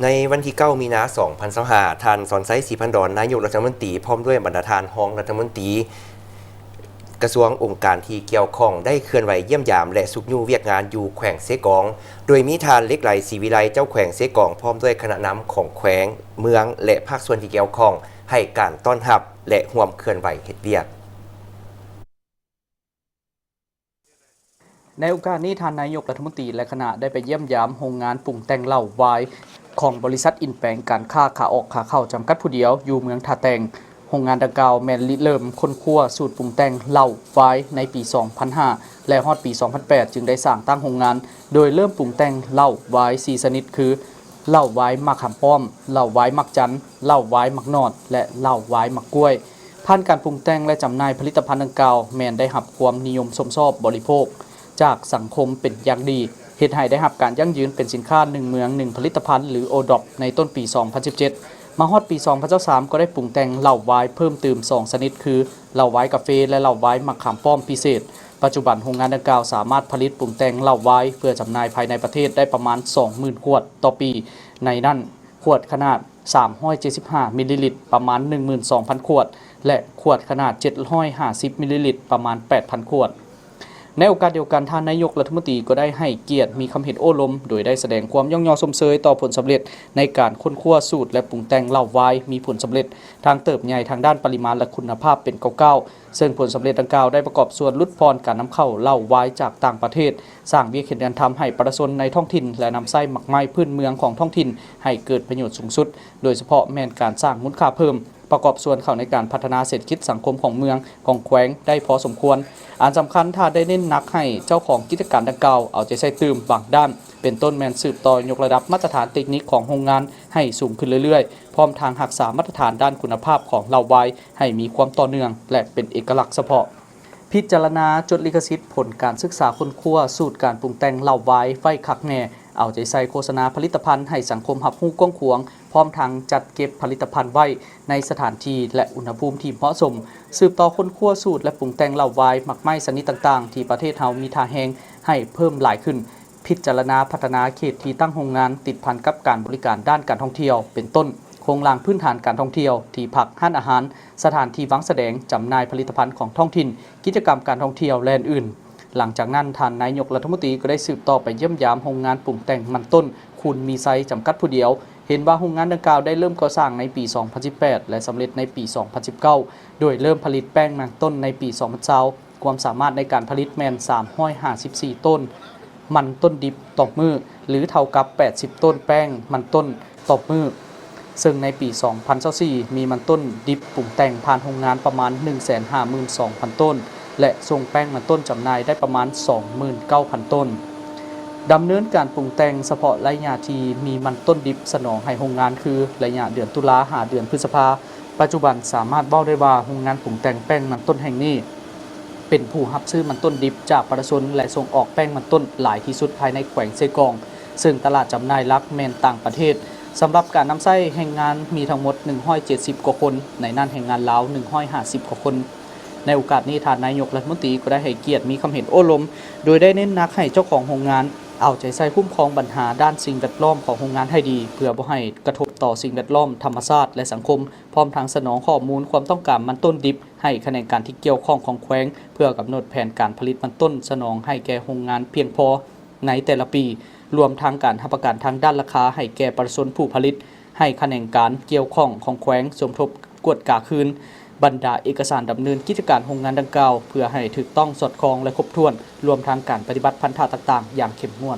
ໃນວັນທີເກົ້າ ມີນາ ສອງພັນຊາວຫ້າ ທ່ານ ສອນໄຊ ສີພັນດອນ ນາຍົກລັດຖະມົນຕີ ພ້ອມດ້ວຍບັນດາທ່ານຮອງລັດຖະມົນຕີ ກະຊວງ ອົງການທີ່ກ່ຽວຂ້ອງ ໄດ້ເຄື່ອນໄຫວຢ້ຽມຢາມ ແລະ ຊຸກຍູ້ວຽກງານຢູ່ແຂວງເຊກອງ, ໂດຍມີທ່ານ ເຫຼັກໄຫຼ ສີວິໄລ ເຈົ້າແຂວງເຊກອງ ພ້ອມດ້ວຍຄະນະນຳຂອງແຂວງ, ເມືອງ ແລະ ພາກສ່ວນທີ່ກ່ຽວຂ້ອງ ໃຫ້ການຕ້ອນຮັບ ແລະ ຮ່ວມເຄື່ອນໄຫວເຮັດວຽກ. ໃນໂອກາດນີ້, ທ່ານນາຍົກລັດຖະມົນຕີ ແລະ ຄະນະ ໄດ້ໄປຢ້ຽມຢາມໂຮງງານປຸງແຕ່ງເຫຼົ້າວາຍຂອງບໍລິສັດອິນແປງ ການຄ້າຂາອອກຂາເຂົ້າ ຈຳກັດຜູ້ດຽວ ຢູ່ເມືອງທ່າແຕງ. ໂຮງງານດັ່ງກ່າວແມ່ນລິເລີ່ມຄົ້ນຄວ້າສູດປຸງແຕ່ງເຫຼົ້າວາຍໃນປີສອງພັນຫ້າ ແລະ ຮອດປີສອງພັນແປດ ຈຶ່ງໄດ້ສ້າງຕັ້ງໂຮງງານ, ໂດຍເລີ່ມປຸງແຕ່ງເຫຼົ້າວາຍສີ່ຊະນິດ ຄື ເຫຼົ້າວາຍໝາກຂາມປ້ອມ, ເຫຼົ້າວາຍໝາກຈັນ, ເຫຼົ້າວາຍໝາກໜອດ ແລະ ເຫຼົ້າວາຍໝາກກ້ວຍ. ຜ່ານການປຸງແຕ່ງ ແລະ ຈຳໜ່າຍຜະລິດຕະພັນດັ່ງກ່າວ ແມ່ນໄດ້ຮັບຄວາມນິຍົມຊົມຊອບບໍລິໂພກຈາກສັງຄົມເປັນຢ່າງດີ, ເຮັດໃຫ້ໄດ້ຮັບການຢັ້ງຢືນເປັນສິນຄ້າໜຶ່ງເມືອງໜຶ່ງຜະລິດຕະພັນ ຫຼື ໂອດຣອບ ໃນຕົ້ນປີສອງພັນສິບເຈັດ. ມາຮອດປີສອງພັນຊາວສາມ ກໍໄດ້ປຸງແຕ່ງເຫຼົ້າວາຍເພີ່ມຕື່ມສອງຊະນິດ ຄື ເຫຼົ້າວາຍກາເຟ ແລະ ເຫຼົ້າວາຍໝາກຂາມປ້ອມພິເສດ. ປັດຈຸບັນໂຮງງານດັ່ງກ່າວສາມາດຜະລິດປຸງແຕ່ງເຫຼົ້າວາຍເພື່ອຈຳໜ່າຍພາຍໃນປະເທດໄດ້ປະມານສອງໝື່ນຂວດຕໍ່ປີ, ໃນນັ້ນ ຂວດຂະໜາດສາມຮ້ອຍເຈັດສິບຫ້າມິນລີລິດ ປະມານໜຶ່ງໝື່ນສອງພັນຂວດ ແລະ ຂວດຂະໜາດເຈັດຮ້ອຍຫ້າສິບມິນລີລິດ ປະມານແປດພັນຂວດ. ໃນໂອກາດດຽວກັນ, ທ່ານນາຍົກລັດຖະມົນຕີກໍໄດ້ໃຫ້ກຽດມີຄຳເຫັນໂອ້ລົມ, ໂດຍໄດ້ສະແດງຄວາມຍ້ອງຍໍຊົມເຊີຍຕໍ່ຜົນສຳເລັດໃນການຄົ້ນຄວ້າສູດ ແລະ ປຸງແຕ່ງເຫຼົ້າວາຍ ມີຜົນສຳເລັດທັງເຕີບໃຫຍ່ທາງດ້ານປະລິມານ ແລະ ຄຸນນະພາບເປັນກ້າວໆ. ເຊິ່ງຜົນສຳເລັດດັ່ງກ່າວໄດ້ປະກອບສ່ວນຫຼຸດຜ່ອນການນຳເຂົ້າເຫຼົ້າວາຍຈາກຕ່າງປະເທດ, ສ້າງວຽກເຮັດງານທຳໃຫ້ປະຊາຊົນໃນທ້ອງຖິ່ນ ແລະ ນຳໃຊ້ໝາກໄມ້ພື້ນເມືອງຂອງທ້ອງຖິ່ນໃຫ້ເກີດປະໂຫຍດສູງສຸດ, ໂດຍສະເພາະແມ່ນການສ້າງມູນຄ່າເພີ່ມ, ປະກອບສ່ວນເຂົ້າໃນການພັດທະນາເສດຖະກິດສັງຄົມຂອງເມືອງ, ຂອງແຂວງໄດ້ພໍສົມຄວນ. ອັນສຳຄັນ, ທ່ານໄດ້ເນັ້ນໜັກໃຫ້ເຈົ້າຂອງກິດຈະການດັ່ງກ່າວເອົາໃຈໃສ່ຕື່ມບາງດ້ານ, ເປັນຕົ້ນແມ່ນສືບຕໍ່ຍົກລະດັບມາດຕະຖານເຕັກນິກຂອງໂຮງງານໃຫ້ສູງຂຶ້ນເລື້ອຍໆ, ພ້ອມທັງຮັກສາມາດຕະຖານດ້ານຄຸນນະພາບຂອງເຫຼົ້າວາຍ ໃຫ້ມີຄວາມຕໍ່ເນື່ອງ ແລະ ເປັນເອກະລັກສະເພາະ. ພິຈາລະນາຈົດລິຂະສິດຜົນການສຶກສາຄົ້ນຄວ້າສູດການປຸງແຕ່ງເຫຼົ້າວາຍໄວ້ຄັກແນ່, ເອົາໃຈໃສ່ໂຄສະນາຜະລິດຕະພັນໃຫ້ສັງຄົມຮັບຮູ້ກວ້າງຂວາງ, ພ້ອມທັງຈັດເກັບຜະລິດຕະພັນໄວ້ໃນສະຖານທີ່ ແລະ ອຸນຫະພູມທີ່ເໝາະສົມ, ສືບຕໍ່ຄົ້ນຄວ້າສູດ ແລະ ປຸງແຕ່ງເຫຼົ້າວາຍ, ໝາກໄມ້ຊະນິດຕ່າງໆ ທີ່ປະເທດເຮົາມີທ່າແຮງໃຫ້ເພີ່ມຫຼາຍຂຶ້ນ. ພິຈາລະນາພັດທະນາເຂດທີ່ຕັ້ງໂຮງງານຕິດພັນກັບການບໍລິການດ້ານການທ່ອງທ່ຽວ ເປັນຕົ້ນ ໂຄງລ່າງພື້ນຖານການທ່ອງທ່ຽວ, ທີ່ພັກ, ຮ້ານອາຫານ, ສະຖານທີ່ວາງສະແດງ, ຈຳໜ່າຍຜະລິດຕະພັນຂອງທ້ອງຖິ່ນ, ກິດຈະກຳການທ່ອງທ່ຽວ ແລະ ອື່ນໆ. ຫຼັງຈາກນັ້ນ, ທ່ານນາຍົກລັດຖະມົນຕີກໍໄດ້ສືບຕໍ່ໄປຢ້ຽມຢາມໂຮງງານປຸງແຕ່ງມັນຕົ້ນ ຄູນມີໄຊ ຈຳກັດຜູ້ດຽວ, ເຫັນວ່າໂຮງງານດັ່ງກ່າວໄດ້ເລີ່ມກໍ່ສ້າງໃນປີສອງພັນສິບແປດ ແລະ ສຳເລັດໃນປີສອງພັນສິບເກົ້າ ໂດຍເລີ່ມຜະລິດແປ້ງມັນຕົ້ນໃນປີສອງພັນຊາວ. ຄວາມສາມາດໃນການຜະລິດແມ່ນສາມຮ້ອຍຫ້າສິບສີ່ໂຕນມັນຕົ້ນດິບຕໍ່ມື້ ຫຼື ເທົ່າກັບແປດສິບໂຕນແປ້ງມັນຕົ້ນຕໍ່ມື້, ເຊິ່ງໃນປີສອງພັນຊາວສີ່ ມີມັນຕົ້ນດິບປຸງແຕ່ງຜ່ານໂຮງງານປະມານໜຶ່ງແສນຫ້າໝື່ນສອງພັນໂຕນ ແລະ ສົ່ງແປ້ງມັນຕົ້ນຈຳໜ່າຍໄດ້ປະມານສອງໝື່ນເກົ້າພັນໂຕນ. ດຳເນີນການປຸງແຕ່ງສະເພາະໄລຍະທີ່ມີມັນຕົ້ນດິບສະໜອງໃຫ້ໂຮງງານ ຄືໄລຍະເດືອນຕຸລາຫາເດືອນພຶດສະພາ. ປັດຈຸບັນສາມາດເວົ້າໄດ້ວ່າ ໂຮງງານປຸງແຕ່ງແປ້ງມັນຕົ້ນແຫ່ງນີ້ ເປັນຜູ້ຮັບຊື້ມັນຕົ້ນດິບຈາກປະຊາຊົນ ແລະ ສົ່ງອອກແປ້ງມັນຕົ້ນຫຼາຍທີ່ສຸດພາຍໃນແຂວງເຊກອງ, ເຊິ່ງຕະຫຼາດຈຳໜ່າຍຫຼັກແມ່ນຕ່າງປະເທດ. ສຳລັບການນຳໃຊ້ແຮງງານມີທັງໝົດໜຶ່ງຮ້ອຍເຈັດສິບກວ່າຄົນ, ໃນນັ້ນແຮງງານລາວໜຶ່ງຮ້ອຍຫ້າສິບກວ່າຄົນ. ໃນໂອກາດນີ້, ທ່ານນາຍົກລັດຖະມົນຕີກໍໄດ້ໃຫ້ກຽດມີຄຳເຫັນໂອ້ລົມ, ໂດຍໄດ້ເນັ້ນໜັກໃຫ້ເຈົ້າຂອງໂຮງງານເອົາໃຈໃສ່ຄຸ້ມຄອງບັນຫາດ້ານສິ່ງແວດລ້ອມຂອງໂຮງງານໃຫ້ດີ, ເພື່ອບໍ່ໃຫ້ກະທົບຕໍ່ສິ່ງແວດລ້ອມ, ທຳມະຊາດ ແລະ ສັງຄົມ, ພ້ອມທັງສະໜອງຂໍ້ມູນຄວາມຕ້ອງການມັນຕົ້ນດິບ ໃຫ້ຂະແໜງການທີ່ກ່ຽວຂ້ອງຂອງແຂວງ ເພື່ອກຳນົດແຜນການຜະລິດມັນຕົ້ນສະໜອງໃຫ້ແກ່ໂຮງງານພຽງພໍໃນແຕ່ລະປີ, ລວມທັງການຮັບປະກັນທາງດ້ານລາຄາໃຫ້ແກ່ປະຊາຊົນຜູ້ຜະລິດ, ໃຫ້ຂະແໜງການກ່ຽວຂ້ອງຂອງແຂວງສົມທົບກວດກາຄືນບັນດາເອກະສານດຳເນີນກິດຈະການໂຮງງານດັ່ງກ່າວ ເພື່ອໃຫ້ຖືກຕ້ອງສອດຄ່ອງ ແລະ ຄົບຖ້ວນ, ລວມທັງການປະຕິບັດພັນທະຕ່າງໆຢ່າງເຂັ້ມງວດ.